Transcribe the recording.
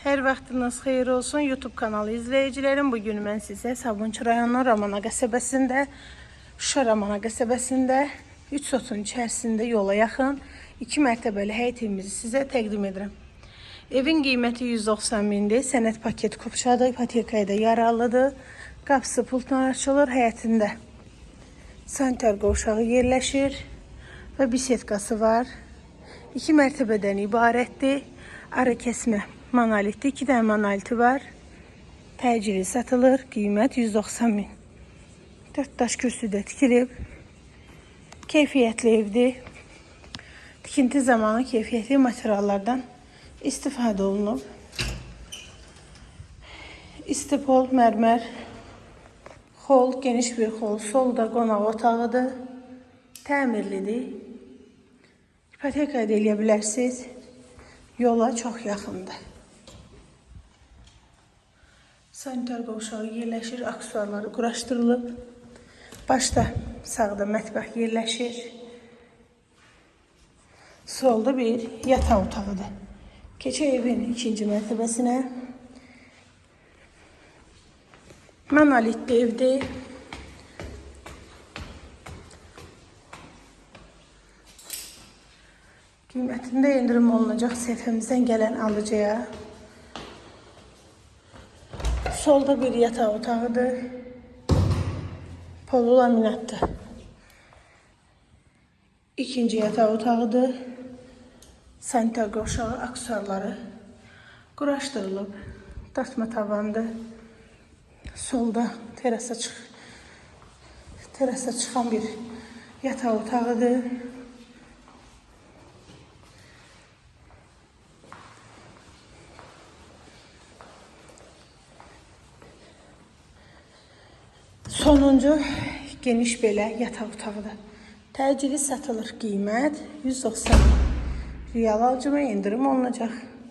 Hər vaxtınız xeyir olsun YouTube kanalı izləyicilərim. Bugün mən sizə Sabunçu rayonu Ramana qəsəbəsində, Şuşa Ramana qəsəbəsində 3 sotun içərisində yola yaxın 2 mərtəbəli həyət evimizi sizə təqdim edirəm. Evin qiyməti 190 mindir. Sənəd paket kupçadır, ipotekaya da yararlıdır. Qapısı pultla açılır, həyətində sanitar qovşağı yerləşir və bisetkası var. 2 mərtəbədən ibarətdir. Ara kəsmə monolitdir. 2 dənə monoliti var. Təcili satılır. Qiymət 190 min. 4 daş kürsüdə tikilib. Keyfiyyətli evdir. Tikinti zamanı keyfiyyətli materiallardan istifadə olunub. İstipol, mərmər, xol, geniş bir xol. Solda qonaq otağıdır. Təmirlidir. İpoteka da eləyə bilərsiniz. Yola çox yaxındır. Sanitar qovşağı yerləşir, aksesuarları quraşdırılıb. Başda sağda mətbəx yerləşir. Solda bir yataq otağıdır. Keçək evin ikinci mərtəbəsinə. Monolitli evdir. Qiymətində endirim olunacaq səhifəmizdən gələn alıcıya. Solda bir yataq otağıdır. Polu laminatdır. İkinci yataq otağıdır. Sanitar qovşağı, aksesuarları quraşdırılıb. Datma tavandır. Solda terasa çıxan bir yataq otağıdır. Sonuncu geniş belə yataq otağıdır. Təcili satılır, qiymət 190 min. Real alıcıma endirim olunacaq.